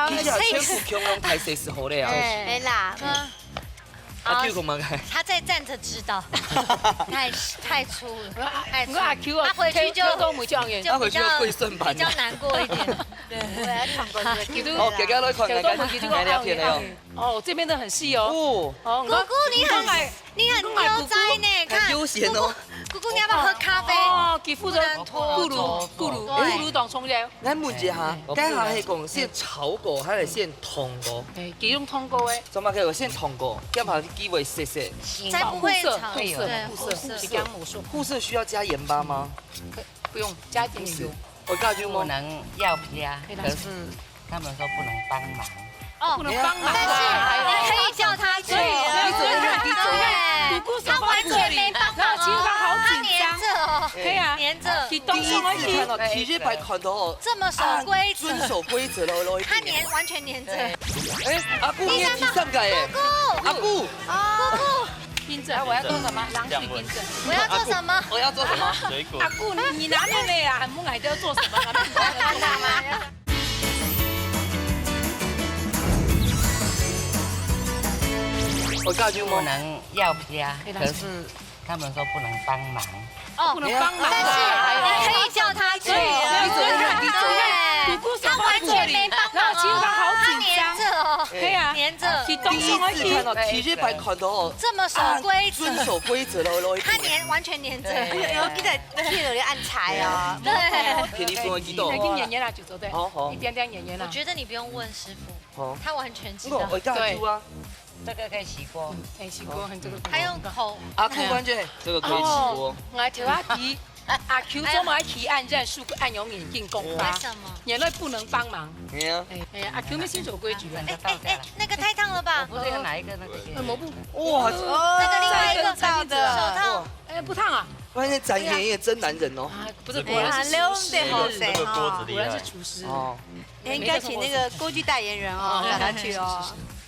好，其實啊，全部共樣大細就好了啊。哎。沒啦，嗯。阿Q講麼个？他在站著指導，太，太粗了，太粗。我阿Q啊，他回去就，聽，聽講無這樣的。就比較，他回去就跪算盤了。比較難過一點。對，我要唱歌。好，給大家來看，來，來，來，來，來。哦，這邊的很細哦。哦。哦，姑姑你很，你很悠哉呢，看，很悠閒哦。姑姑，姑姑你要不要喝咖啡？哦，佢負責咕嚕，咕嚕，咕嚕當重要。 𠊎問一下，嗯。該下係講先炒過，還係先燙過？哎，佢用燙過个。做麼个有先燙過？這樣佢會細細。才不會炒，護色，對，護色，護色。護色需要加鹽巴嗎？可，不用，加一點點油。我告訴你，不能要皮啊，可以啦。可是他們說不能幫忙。哦，不能幫忙啊。但是你可以叫他去啊。你走一下，你走一下。對，他完全沒幫忙哦，然後其實他好緊張。他黏著哦。對啊。黏著。第一次看到，第一擺看到哦，這麼守規則。遵守規則了，他黏，完全黏著。哎，阿姑，你也第三屆耶。姑姑。阿姑。哦。姑姑。冰鎮。啊，我要做什麼？狼群冰鎮。我要做什麼？我要做什麼？水果。阿姑，你，你拿那個啊，還不來得做什麼？我告訴你，不能要皮啊，可以啦。可是他們說不能幫忙。哦，不能幫忙啊。但是你可以叫他去啊。你走一下，你走一下。對。他完全沒幫忙哦。然後其實他好緊張。他黏著哦。對啊。黏著。第一次看到，第一擺看到哦，這麼守規則。遵守規則了，他黏，完全黏著。對。哎呦，哎呦，你在，你有點暗財哦。對。便宜分我幾多？已經黏黏了，就走，對。好，好。一點點黏黏了。我覺得你不用問師傅。 哦。他完全知道。我，我告訴你啊。對。這個可以洗鍋。嗯，可以洗鍋，很這個。還有口。阿姑關鍵。這個可以洗鍋。哦，𠊎頭下提，阿Q做麼个提案，這樣樹按用眼鏡公吧？為什麼？原來不能幫忙。對啊。哎，哎，阿Q沒遵守規矩啊。哎，哎，哎，那個太燙了吧？我不知道哪一個那個。呃，抹布。哇，哦，那個另外一個再一個再一個手套。哎，不燙啊？發現展演也真男人哦。啊，不是，果然是廚師。哎，那個鍋子厲害。果然是廚師。哦。 哎，應該請那個鍋具代言人哦，哦，找他去哦。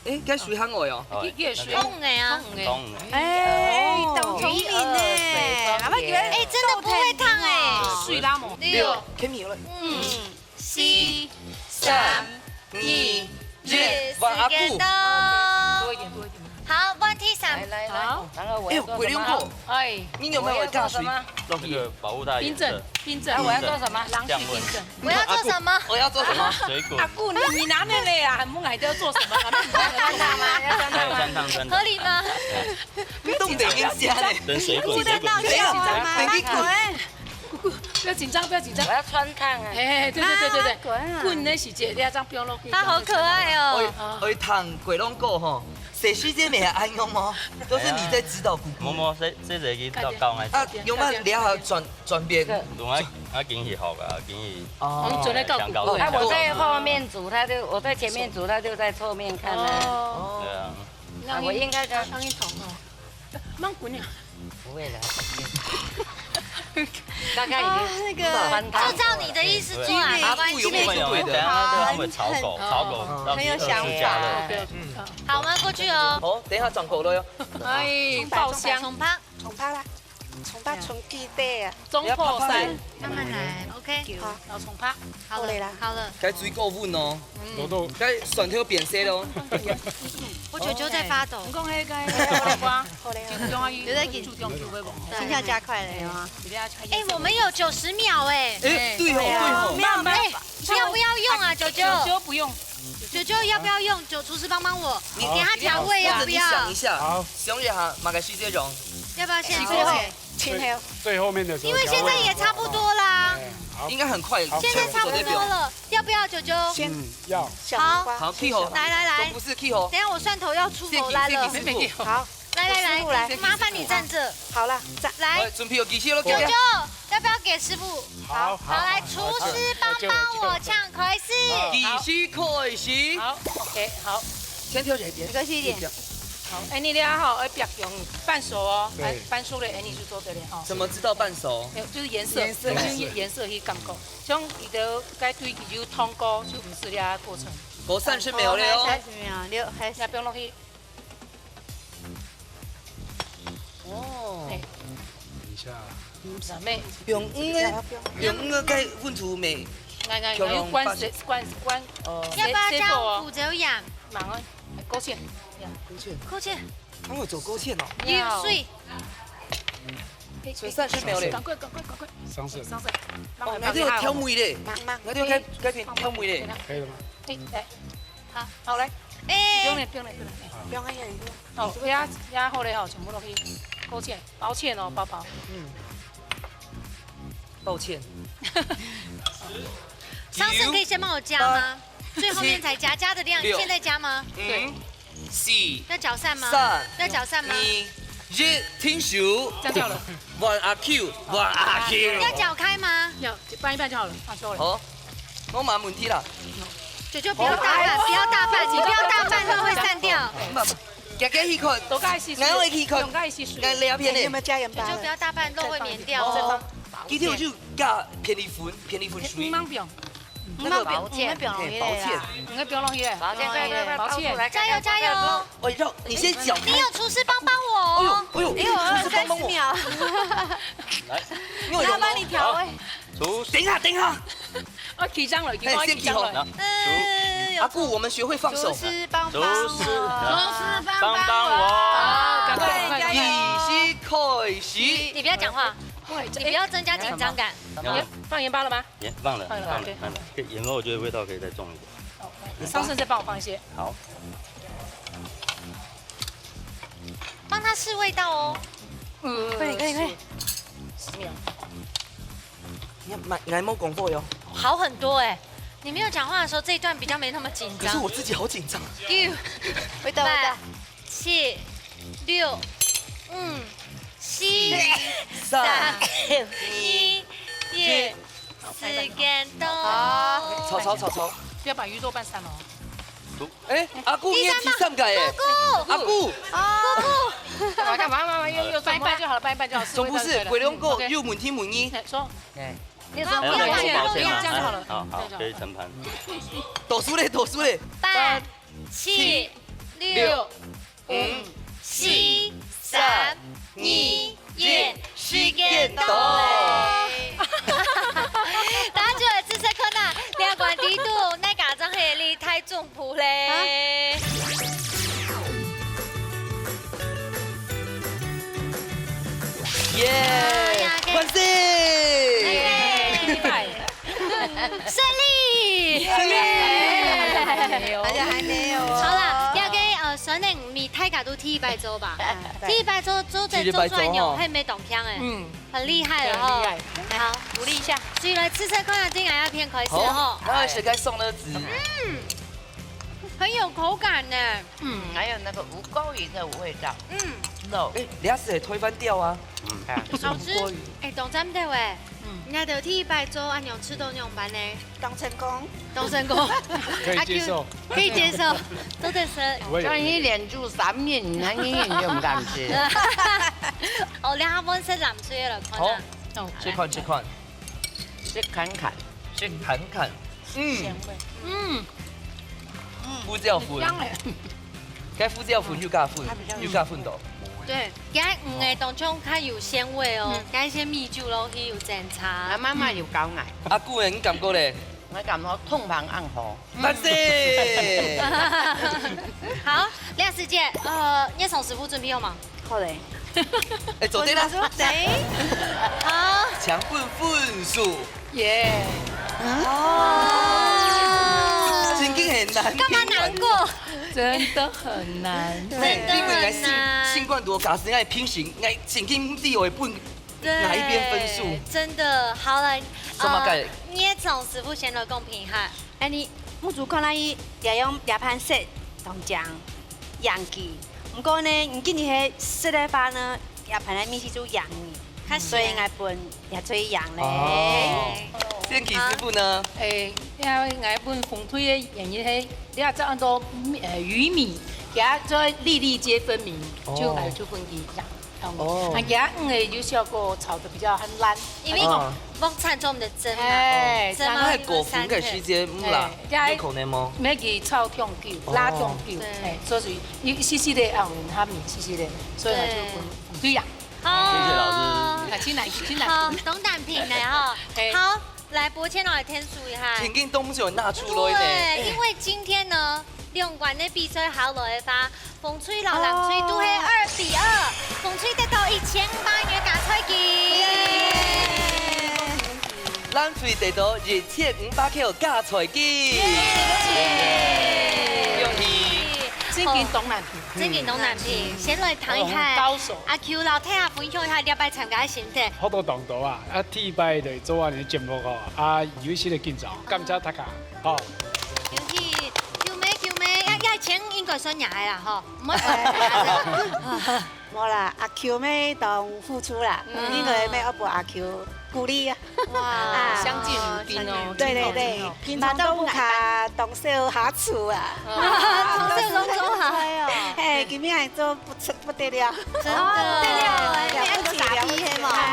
哎，該水很愛哦。哦，也，也是。那個。凍的啊。凍的。凍的。哎，哦。當聰明呢。哎，真的不會燙哎。水啦嘛。六。六。可以了。嗯。四、三、二、一，換阿姑。時間到。多一點，多一點。 好，問題三。來，來，來，好。然後我要做什麼？哎，鬼龍狗，哎。你有沒有加水？我要做什麼？落去。那個保護它的顏色。冰鎮，冰鎮。啊，我要做什麼？冷水冰鎮。降溫。我要做什麼？我要做什麼？水果。阿姑，你，你拿那個啊，還問還要做什麼？還有酸湯，酸湯。合理嗎？你懂得人家呢。等水果，水果，等一下，等一下。 不要緊張，不要緊張。我要汆燙啊。哎，對對對對對，啊，滾啊。滾那時節，你要這樣不要落去。他好可愛哦。愛，愛燙鬼龍狗吼，細時節乜恁樣哦，都是你在指導姑姑。無無，細，細時節去教教𠊎。啊，用慢了後轉，轉變。我，我緊去學啊，緊去。哦。我們準備告姑姑。啊，我在後面煮，他就，我在前面煮，他就在側面看啊。哦。對啊。啊，我應該跟，讓你捅哦。 慢滾呀。不會啦。剛剛已經啊，那個，翻湯過了。就照你的意思做啊，對。沒關係。阿布有沒有覺得？等一下，他們會炒狗，很，炒狗，很，然後第二次加熱。很有想法。OK，OK，好。好，我們過去哦。好，等一下轉口了喲。哎，爆香。蔥白，蔥白啦，蔥白，蔥雞蛋啊。中破山。慢慢來，OK。好。老蔥白。好了，好了啦。好了。該水果粉哦。嗯。該蒜頭變色了哦。我舅舅在發抖。你講那個，那個瓜。 好嘞，好嘞。有在緊，注重就會忘。心跳加快了，有嗎？哎，我們有九十秒哎。哎，對吼，對吼。沒有，沒有。哎，要不要用啊，九九？九九不用。九九要不要用？九廚師幫幫我，你給他調味要不要？你想一下，好。想一下，麼个時節用？要不要現在？最后面的时候调味。因为现在也差不多啦。哎，好，应该很快，好，现在差不多了，要不要，九九？先嗯，要。小黄瓜，好，去好。来来来，总不是去好。等一下我蒜头要出口来了。谢谢，谢谢师傅。好，来来来，师傅来。麻烦你站这。好了，站。来，哎，准备有几些了，九九，要不要给师傅？好，好，来，好，厨师帮帮我，这样开始。好，好。计时开始。好，OK，好。先挑一点。没关系，一点。好，哎，你这样吼，要比较容易，半熟哦，对。哎，半熟的，哎，你就做得了哦。怎么知道半熟？没有，就是颜色，颜色。就是颜色去感觉。像你的该堆积有通过，就不是这样的过程。过三十秒了哦。三十秒，六，开始。那不用落去。 哦。哎。等一下。上面。用鱼个，用鱼个个温度咩？哎，哎，哎，关水，关，关，哦。要不要加胡椒盐？忙啊，勾芡，呀。勾芡。勾芡。还有做勾芡哦。要。水。所以三十秒嘞。赶快，赶快，赶快。上色。上色。哦，那就要调味嘞。慢慢。那就要改，改变调味嘞。可以了吗？哎，来。 好，好，来。哎。不用了，不用了，不用了。不用了，不用了。好，压，压好了吼，全部落去。抱歉，抱歉哦，宝宝。嗯。抱歉。上次可以先帮我加吗？九，最后面才加，加的量，六，现在加吗？对。五，四，要搅散吗？三，要搅散吗？二，一，停手。这样就好了。One R Q，One R Q。要搅开吗？要，拌一拌就好了，放收了。好。 我没问题啦。九九不要大拌，不要大拌，你不要大拌，它会散掉。唔，夾夾去看，多加一些水，我会去看，用加一些水。来，来，片呢？哎，你有没有加盐巴了？九九不要大拌，肉会黏掉哦。哦，今天我就加片一分，片一分水。你忙不用，那个，你们不用，你们不用嘿，抱歉。你们不用落去嘞。抱歉，抱歉，抱歉。加油，加油！哎，让你先搅开。你有厨师帮帮我哦。哎呦，哎呦，哎呦，厨师帮帮我。三十秒。来，因为有毛。他帮你调味。 厨师。等一下，等一下。我起张了，已经哎，先起吼。起张了。哎呦，阿顾，我们学会放手。厨师帮帮我。厨师，厨师帮帮我。帮帮我。啊，赶快，赶快，赶快。计时开始。你不要讲话，喂，你不要增加紧张感。哎，放盐巴了吗？盐，放了，放了，放了，OK。放了。这盐味，我觉得味道可以再重一点。上次再帮我放一些。好。帮他试味道哦。嗯，可以，可以，可以。十秒。 你看，蛮，蛮有功夫哟。好很多哎，你没有讲话的时候，这一段比较没那么紧张。可是我自己好紧张。九，味道，味道。八，七，六，五，四，三，三，二，一，时间到。好。炒，炒，炒，炒。不要把鱼肉拌散哦。 哎，阿顾，你也提三个哎。第三个，阿顾。阿顾。哦。干嘛，干嘛，干嘛？又，又，拌一拌就好了，拌一拌就好，总不是，是味道就对了。鬼龙哥，嗯，OK。又问天问你。哎，说。哎。你说，哎，不要，不要，抱歉，抱歉啊。这样就好了，哎，好，好，这样就好了。可以盛盘。倒数嘞，倒数嘞。八，七，六，六，五，四，三，二，一，时间到。大家就来试试看呐，两个人底肚，哪个真系你太重 普嘞。啊？耶！哎呀，完成！耶！胜利！胜利！还有，还没有哦。好啦，要给，呃，酸奶米大家都第一擺做吧。哎，對。第一擺做，做得做出來，第一擺做哦。還沒當香哎。嗯。 很厲害了吼。很厲害。好，鼓勵一下。所以來試試看啊，這個要片開始吼。好，那是該送了子。嗯，很有口感呢。嗯，還有那個無骨魚的味道。嗯。肉。哎，你要是推翻掉啊。嗯。好吃。哎，當讚个喂。嗯。人家都第一擺做，恁樣試著仰般呢？當成功。當成功。可以接受。可以接受，做得食。不會有像你連續三年，你看你就毋敢食。哦，你還問食藍色了，看啊。好。 哦，試看，試看。試看看。試看看。嗯。鮮味。嗯。胡椒粉。很香欸。該胡椒粉又加粉，它比較有又加粉到。對，佢个魚个當中較有鮮味哦，嗯。加一些米酒落去有增茶。啊，媽媽有教𠊎。阿姑欸，你感覺咧？ 𠊎感覺通膨恁好。但是，好，這時節，呃，葉松師傅準備好嗎？好嘞。哎，做得啦。我說，誰？好。搶分分數。耶。哦。真的很難。幹嘛難過？真的很難。真的很難。因為𠊎新，新冠多，假使𠊎平時，𠊎正經知會分對，哪一邊分數？真的，好了，做麼个？呃，捏總師傅先來公平一下。哎，你目珠看到伊，這樣這盤色當靚，贏佢。毋過呢，你今日係色个話呢，這盤个面積就贏你，較細。所以𠊎分這最贏咧。哦。建奇師傅呢？誒，因為𠊎分紅隊个原因係，你也知安到，呃，魚米，佢做粒粒皆分明，就，哦。呃，就分佢贏。 哦。啊，佢魚个有效果炒得比較很爛。因為啊。木炭做毋得蒸嘛，哎，蒸嘛，那个果脯个時間，嗯啦，哎，有可能嗎？愛佢炒當久，哦。焫當久，對。哎，所以有細細个，啊，有下面細細个，所以佢就分，對。分佢贏。好。謝謝老師。啊，請來，請來。好，當難評个吼。哎。好，來，伯謙來添數一下。正經都毋想拿出來呢。對，因為今天呢，兩關个比賽下來个話， 紅隊摎藍隊都係二比二，紅隊得到一千五百元个加菜金。藍隊得到一千五百箍加菜金。恭喜！正經當難評。正經當難評，先來聽一下。高手。阿Q摎大家分享一下這擺參加个心得。學到當多啊！啊，第一擺來做恁樣个節目吼，啊，有一息个緊張，感謝大家，好。恭喜！Q妹，Q妹，啊，這錢應該算你个啦，吼。 毋好意思。無啦，阿Q妹當付出啦，嗯。應該愛愛分阿Q鼓勵啊。哇，啊。相敬如賓哦，對對對，挺好，挺好。平常都毋敢動手下廚啊。哦。動手動手下。哎，今日還做不出不得了。真的。哦，不得了，了不起，了不起。哎，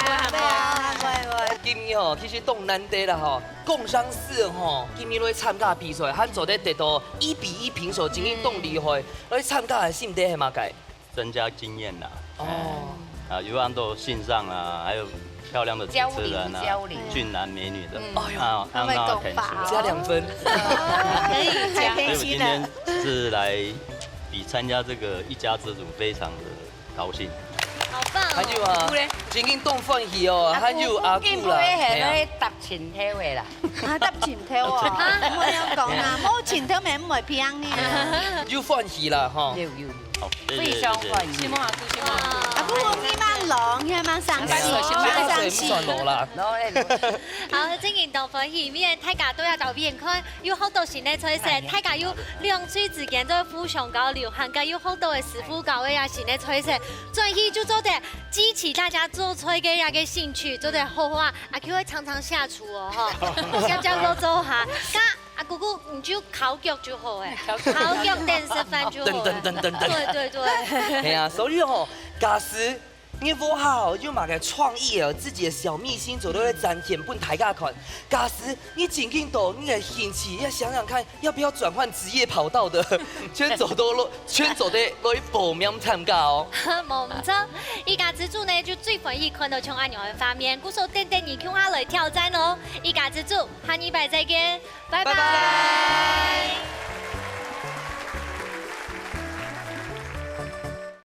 對啊，對啊。今日吼，其實當難得啦吼，工商四吼，今日來參加比賽，還做得得到一比一平手，真經當厲害。 來參加个心得係麼个？增加經驗啦。哦。啊，有很多欣賞啊，還有漂亮的主持人啊，交流，交流。俊男美女的，嗯。哎喲，啊，很會講話哦。讓他很熟。加兩分。可以，太開心了。所以我今天是來比參加這個一家之煮非常的高興。好棒哦。還有啊，正經當歡喜哦，還有阿姑啦，嘿啊。搭 盡頭个啦。啊，搭盡頭哦。啊，毋好恁樣講啊，無盡頭乜毋會平呢。有歡喜啦，吼。有，有，有。好，謝謝，非常歡喜。謝謝。承蒙阿姑，承蒙阿姑。阿姑，你莫浪，你莫傷心，莫傷心。毋算浪啦。好，正經當歡喜，因為大家都有到邊看，有好多新个菜色，大家有兩隊之間都有互相交流，還加有好多个師傅教个啊新个菜色，轉去就做得激起大家做菜个那個興趣，做得好好啊。 阿Q會常常下廚哦，吼，這樣做做下，該阿姑姑你就烤腳就好誒，烤腳。烤腳等食飯就好誒。等等等等等。對對對。係啊，所以吼，假使你屋下吼有麼个創意哦，自己个小祕辛做得來展現分大家看。假使你正經到你个興趣，要想想看，要不要轉換職業跑道的，全做得來，全做得來報名參加哦。無毋著，一家之煮呢就最歡喜看到像恁樣个畫面，故所等等你共下來挑戰哦。 一家之煮，下禮拜再見，拜拜。拜拜。